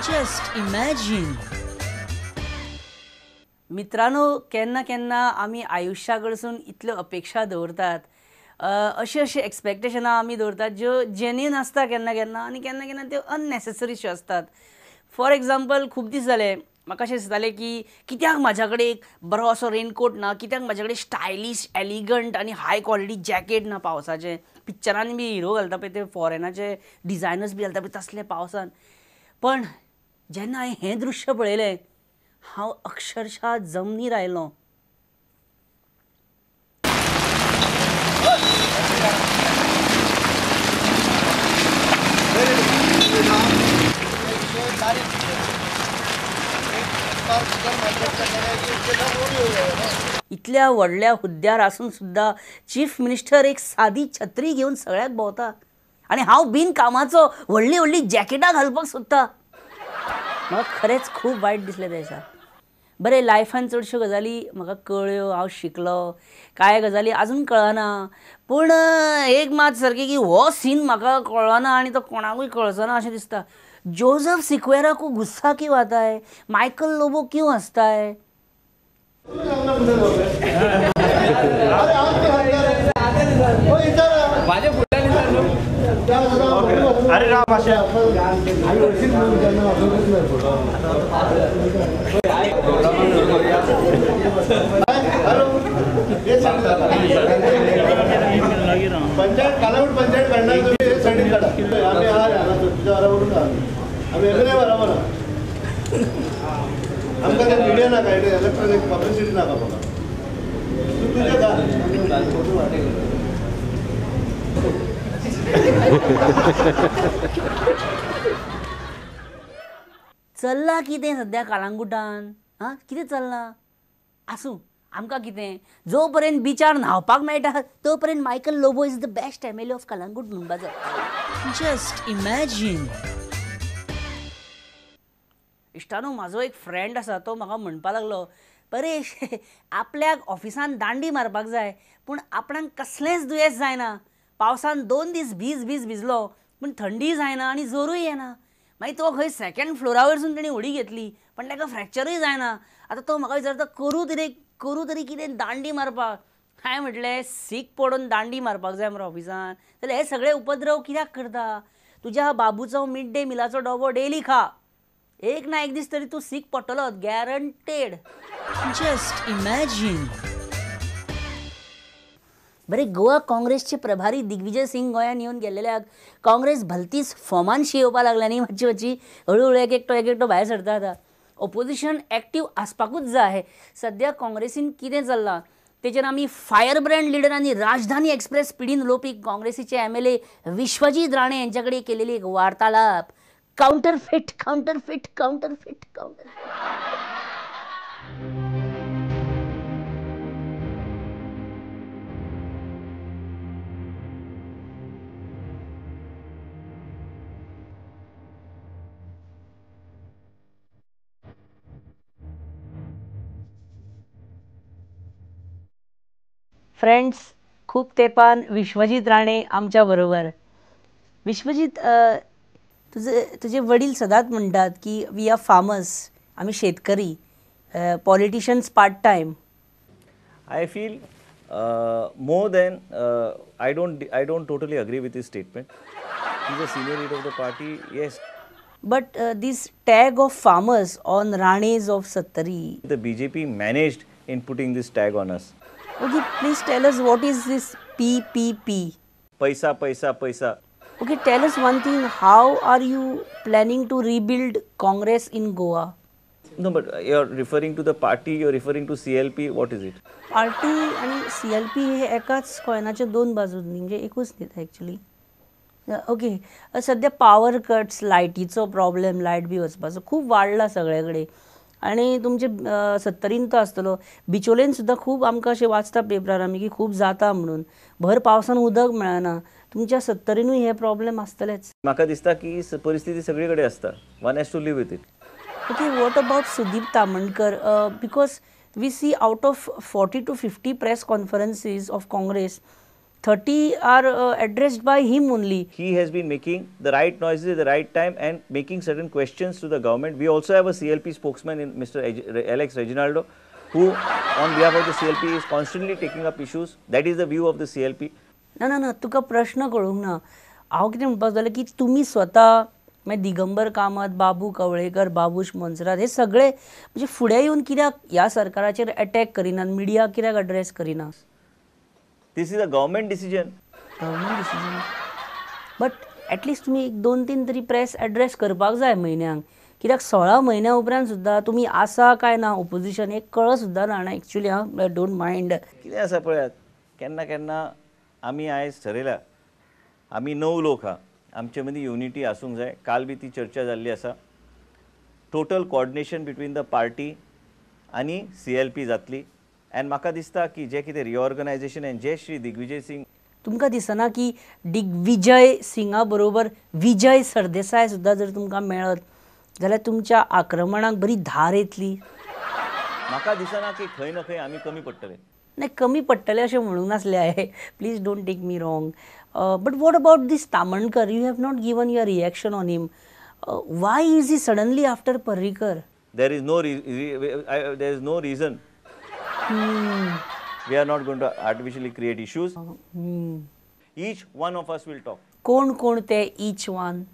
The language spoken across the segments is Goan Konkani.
Just imagine. मित्रांनो, केन्ना केन्ना आमी आयुश्या कडसून इतल्यो अपेक्षा दवरतात, अशी अशी एक्सपेक्टेशनां आमी दवरतात ज्यो जेन्युइन आसता केन्ना केन्ना आनी केन्ना केन्ना त्यो अननेसेसरीश्यो आसतात. फॉर एग्जाम्पल, खूब दीस जाले म्हाका अशें दिसतालें की कित्याक म्हाज्या कडेन एक बरो असो रेनकोट ना, कित्याक म्हाज्या कडेन स्टायलीश एलिगंट आनी हाय क्वॉलिटी जॅकेट ना. पावसाचें पिक्चरांनी बी हिरो घालता पळय ते फॉरेनाचे डिजायनर्स बी घालता पळय तसले पावसान. पण जेन्ना हांवें हें दृश्य पळयलें हांव अक्षरशः जमनीर आयलो. इतल्या व्हडल्या हुद्द्यार आसून सुद्दां चीफ मिनिस्टर एक सादी छत्री घेवन सगळ्याक भोंवता आनी हांव बिन कामाचो व्हडली व्हडली जॅकेटां घालपाक सोदता. म्हाका खरेंच खूब वायट दिसलें तेच्या. बरें, लायफान चडश्यो गजाली म्हाका कळ्ळ्यो, हांव शिकलो, कांय गजाली आजून कळना, पूण एक मात सारकें की हो सीन म्हाका कळना आनी तो कोणाकूय कळचो ना अशें दिसता. जोजफ सिक्वेरा को गुस्सा क्यों आता है, मायकल लोबो क्यों हंसता है? पंचायत कालावड पंचायत काढणार तुम्ही हे साईडीन काढा. आम्ही हा तुझ्या बरोबर आम्ही एम एल ए बरोबर. आमकां ते मिडिया नाका, इलेक्ट्रॉनिक पब्लिसिटी नाका म्हाका. तूं तुजें घाल. चल्लां कितें सद्या कालांगुटान? आं, कितें चल्लां? आसूं, आमकां कितें, जो पर्यंत बिचार न्हांवपाक मेळटा तो पर्यंत Michael Lobo is the best M L A of Calangute म्हणपाचो. Just imagine. इश्टानो, म्हाजो एक फ्रेंड आसा, तो म्हाका म्हणपाक लागलो, परेश आपल्याक ऑफिसान दांडी मारपाक जाय पूण आपणाक कसलेंच दुयेंस जायना. पावसान 2 दीस भीज भीज भिजलो पूण थंडी जायना आनी जोरूय येना. मागीर तो खंय सेकेंड फ्लोरा वयरसून तेणी उडी घेतली पण ताका फ्रॅक्चरूय जायना. आतां तो म्हाका विचारता करूं तरी कितें दांडी मारपाक. हांवें म्हटलें सीक पडून दांडी मारपाक जाय मरे ऑफिसान, जाल्यार हे सगळे उपद्रव कित्याक करता? तुज्या बाबूचो मिड डे मिलाचो डबो डेली खा, एक ना एक दीस तरी तूं सीक पडटलो, गॅरंटेड. Just imagine. बरें, गोवा काँग्रेसचे प्रभारी दिग्विजय सिंग गोंयांत येवन गेल्ल्याक काँग्रेस भलतीच फॉर्मानशी येवपाक लागल्या न्ही, मातशी मातशी हळुहळू एक एकटो एक एकटो भायर सरता. आतां ओपोजिशन एक्टीव आसपाकूच जाय. सद्या काँग्रेसीन कितें चल्लां तेचेर आमी फायर ब्रँड लिडर आनी राजधानी एक्सप्रेस स्पिडीन उलोवपी काँग्रेसीचे M L A Vishwajit Rane यांच्या कडेन केलेली एक वार्तालाप. Counterfeit, counterfeit, counterfeit, counterfeit. Friends, खूब तेंपान विश्वजीत राणे आमच्या बरोबर. विश्वजीत, तुजे वडील सदांच म्हणटात की we are farmers, आमी शेतकरी, politicians part time. I feel more than I don't totally agree with his statement. He is a senior leader of the party, yes. But this tag of farmers on Ranes of Sattari, the BJP managed in putting this tag on us. Okay, please tell us what is this PPP? Paisa, paisa, paisa. Okay, tell us one thing, how are you planning to rebuild Congress in Goa? No, but you are referring to the party, you are referring to CLP, what is it? Party आणि CLP हे एकाच कॉयनाचे दोन बाजू न्ही, म्हणजे एकूच न्ही एक्चुअली. ओके, सद्या पावर कट्स, लायटीचो प्रॉब्लेम, लायट बी वचपाचो खूब वाडला सगळे कडेन. आनी तुमचे सत्तरीन तो आसतलो, बिचोलेन सुद्दां खूब आमकां अशें वाचता पेपरार आमी की खूब जाता म्हणून, भर पावसान उदक मेळना. तुमच्या सत्तरीनूय हे प्रॉब्लेम आसतलेच. म्हाका दिसता की परिस्थिती सगळे कडेन आसता, one has to live with it. Okay, what about Sudeep Tamhankar? Because we see out of 40 to 50 press conferences of Congress, 30 are addressed by him only. He has been making the right noises at the right time and making certain questions to the government. We also have a CLP spokesman in Mr. Alex Reginaldo, who on behalf of the CLP is constantly taking up issues. That is the view of the CLP. ना ना ना, तुका प्रश्न कळूंक ना. हांव कितें म्हणपाक जालें की तुमी स्वता मागीर दिगंबर कामत, बाबू कवळेकर, बाबूश मोन्सेरात हे सगळे म्हणजे फुडें येवन कित्याक ह्या सरकाराचेर अटॅक करिनात, मिडिया कित्याक एड्रेस करिना? This is a government decision. Government decision, but at least तुमी एक 2-3 तरी प्रेस एड्रेस करपाक जाय म्हयन्यांक, कित्याक 16 म्हयन्या उपरांत सुद्दां तुमी आसा काय ना ओपोजिशन एक कळ सुद्दां ना. आनी एक्चुली हांव don't mind. कितें आसा पळयात, केन्ना केन्ना आमी आयज ठरयला आमी 9 लोक आहा, आमचे मदीं युनिटी आसूंक जाय. काल बी ती चर्चा जाल्ली आसा. Total coordination between the party आनी CLP जातली. आनी म्हाका दिसता की जें कितें रिऑर्गनायजेशन आनी जे श्री दिग्विजय सिंग, तुमकां दिसना की दिग्विजय सिंगा बरोबर विजय सरदेसाय सुद्दां जर तुमकां मेळत जाल्यार तुमच्या आक्रमणाक बरी धार येतली? म्हाका दिसना की खंय ना खंय आमी कमी पडटले. नाही, कमी पडटले अशें म्हणूंक नासलें हांवें. Please don't take me wrong. But what about this Tamhankar? You have not given your reaction on him. Why is he suddenly after Parrikar? There is no reason. We are not going to artificially create issues. Each one of us will talk. कोण कोण ते each one?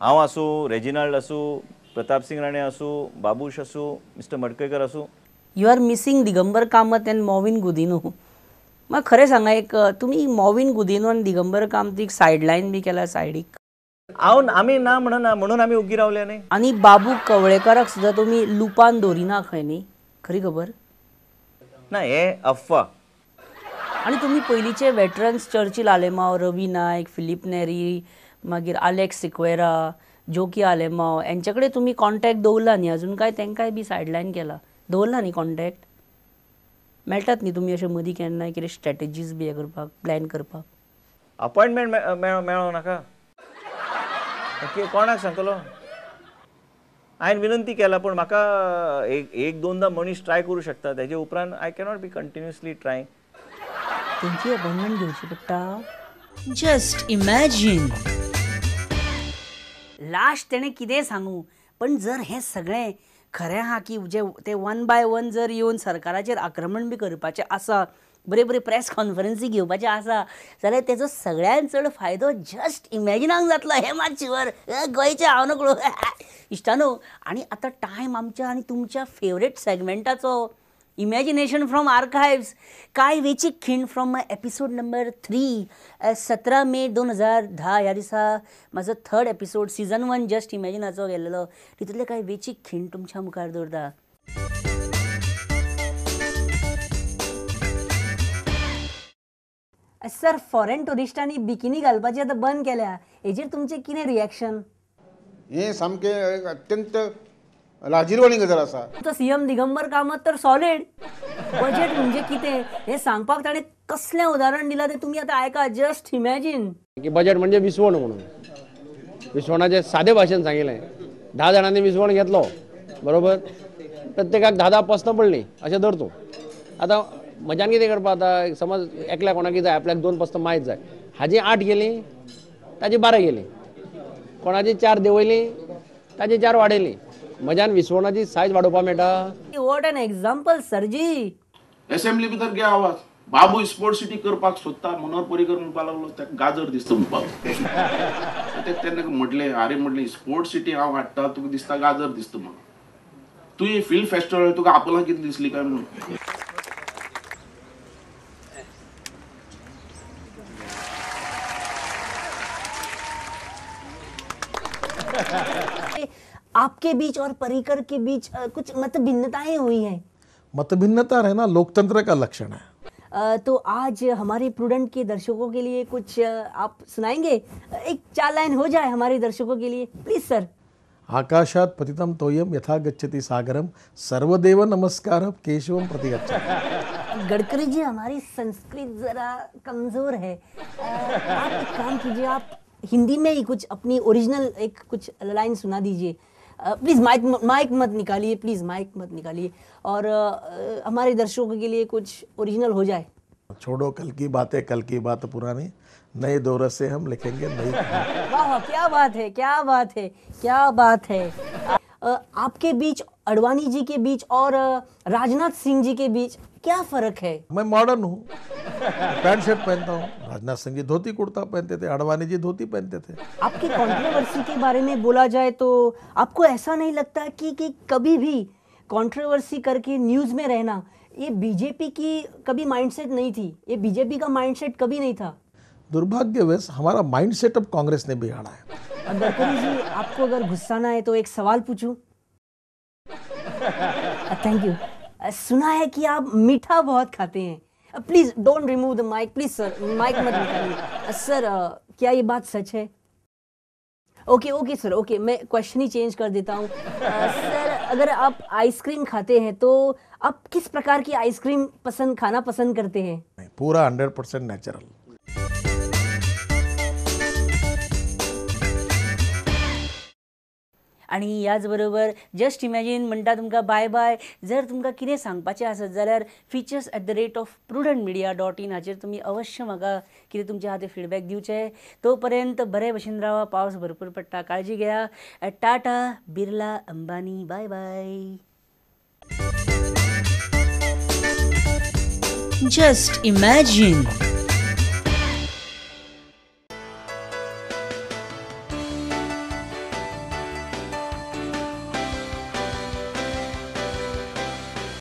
हांव आसूं, रेजिनाल्ड आसूं, प्रताप सिंग राणे आसूं, बाबूश आसूं, मिस्टर मडकयकर आसूं. You are missing Digambar Kamat and Mauvin Godinho. म्हाका खरें सांगा, एक तुमी मॉविन गुदिन्हो आनी दिगंबर कामतीक सायडलायन बी केला सायडीक? हांव आमी ना म्हणना म्हणून आमी ओग्गी रावले न्ही. आनी बाबू कवळेकाराक सुद्दां तुमी लुपान दवरिना खंय न्ही? खरी खबर ना, हे अफवा. आनी तुमी पयलींचे वेटरन्स चर्चिल आलेमाव, रवी नायक, फिलीप नेरी, मागीर आलेक्स सिक्वेरा, जोकी आलेमाव हेंचे कडेन तुमी कॉन्टॅक्ट दवरला न्ही अजून काय तेंकांय बी सायडलायन केला? दवरला न्ही कॉन्टॅक्ट? मेळटात न्ही तुमी अशें मदीं केन्नाय कितें स्ट्रॅटेजीज बी हें करपाक, प्लॅन करपाक? अपॉयंटमेंट मेळोंक नाका? कोणाक सांगतलो? हांवें विनंती केला, पूण म्हाका एक दोनदा मनीस ट्राय करूं शकता, तेजे उपरांत I cannot be continuously trying. तेंची अपॉयंटमेंट घेवची पडटा. Just imagine. Last तेणें कितें सांगू, पण जर हें सगळें खरें आहा की जे ते 1 बाय 1 जर येवन सरकाराचेर आक्रमण बी करपाचें आसा, बरे बरे प्रेस कॉन्फरन्सी घेवपाचें आसा जाल्यार तेजो सगळ्यान चड फायदो जस्ट इमॅजिनाक जातलो हें मात शुअर. गोंयचें हांव नकळो इश्टानो. आनी आतां टायम आमच्या आनी तुमच्या फेवरेट सेगमेंटाचो, इमॅजिनेशन फ्रॉम आर्कायव्स. कांय वेचीक खीण फ्रॉम एपिसोड नंबर 3, 17 मे 2010 ह्या दिसा म्हाजो 3rd episode season 1 just इमॅजिनाचो गेल्लो. तितूंतले कांय वेचीक खीण तुमच्या मुखार दवरता. सर, फॉरेन ट्युरिस्टांनी बिकिनी घालपाची आतां बंद केल्या, हेजेर तुमचें कितें रिएक्शन? हें सामकें अत्यंत लाजिरवाणी गजाल आसा. तो सीएम दिगंबर कामत तर सॉलिड बजेट म्हणजे कितें हें सांगपाक ताणें कसलें उदाहरण दिलां तें तुमी आतां आयका. जस्ट इमॅजीन की बजेट म्हणजे विसवण म्हणून. विसवणाचे सादे भाशेन सांगिल्लें, 10 जाणांनी विसवण घेतलो बरोबर, प्रत्येकाक 10-10 पसनां पडलीं अशें धर तूं. आतां म्हज्यान कितें करपा, आतां समज एकल्या कोणाक जाय, आपल्याक 2 पसनां मायज जाय, हाजी 8 गेलीं, ताजी 12 गेलीं, कोणाची 4 देंवयलीं, ताजी 4 वाडयलीं, म्हज्यान विसवणाची सायज वाडोवपाक मेळटा. What an example सरजी. Assembly भितर घे आवाज, बाबू स्पोर्ट सिटी करपाक सोदता, मनोहर पर्रीकर म्हणपाक लागलो ताका गाजर दिसता म्हणपाक. तेन्ना म्हटलें, आरे म्हटलें स्पोर्ट सिटी हांव हाडटा, तुका दिसता गाजर दिसता म्हणून, तुवें फिल्म फेस्टिवल तुका आपलां कितें दिसली काय म्हणून. आपके बीच और पर्रिकर के बीच कुछ मतभिन्नताएं हुई हैं? मतभिन्नता रहना लोकतंत्र का लक्षण है. तो आज हमारे प्रूडेंट के दर्शकों के लिए कुछ आप सुनाएंगे? एक 4 लाइन हो जाए हमारे दर्शकों के लिए प्लीज सर. आकाशात पतितम तोयम यथा गच्छति सागरम सर्वदेव नमस्कार केशवम प्रति गच्छति. गडकरी जी, हमारी संस्कृत जरा कमजोर है. आप एक काम कीजिए, आप हिंदी में ही कुछ अपनी ओरिजिनल एक कुछ लाइन सुना दीजिए प्लीज़. माइक मत निकालिए प्लीज़, माइक मत निकालिए. और हमारे दर्शकों के लिए कुछ ओरिजिनल हो जाए. छोड़ो कल की बातें, कल की बात पुरानी, नए दौर से हम लिखेंगे नई। वाह, क्या बात है, क्या बात है, क्या बात है। आपके beach, Advani ji K beach और राजनाथ सिंह जी के बीच क्या फर्क है? मैं मॉडर्न हूँ, पैंट शर्ट पहनता हूँ। राजनाथ सिंह जी धोती कुर्ता पहनते थे, अडवाणी जी धोती पहनते थे। आपकी कंट्रोवर्सी के बारे में बोला जाए तो आपको ऐसा नहीं लगता कि कभी भी कंट्रोवर्सी करके न्यूज़ में रहना, ये बीजेपी की कभी माइंडसेट नहीं थी, ये बीजेपी का माइंडसेट कभी नहीं था? दुर्भाग्यवश हमारा माइंडसेट अब कांग्रेस ने बिगाड़ा है। गडकरी जी, आपको अगर गुस्सा ना आए तो एक सवाल पूछूं? Thank you. सुना है कि आप मीठा बहुत खाते हैं। Please don't remove the mic, please sir, mic मत निकालिए। सर, क्या ये बात सच है? ओके ओके सर, ओके, मैं क्वेश्चन ही चेंज कर देता हूँ। सर, अगर आप आइसक्रीम खाते हैं तो आप किस प्रकार की आइसक्रीम खाना पसंद करते हैं? पूरा 100% नेचुरल। आनी ह्याच बरोबर जस्ट इमॅजीन म्हणटा तुमकां बाय बाय। जर तुमकां कितें सांगपाचें आसत जाल्यार features@prudentmedia.in हाचेर तुमी अवश्य म्हाका कितें तुमचे आहा ते फिडबॅक दिवचे। तो पर्यंत बरे भशेन रावा, पावस भरपूर पडटा, काळजी घेया। Tata, Birla, Ambani, bye bye. Just imagine.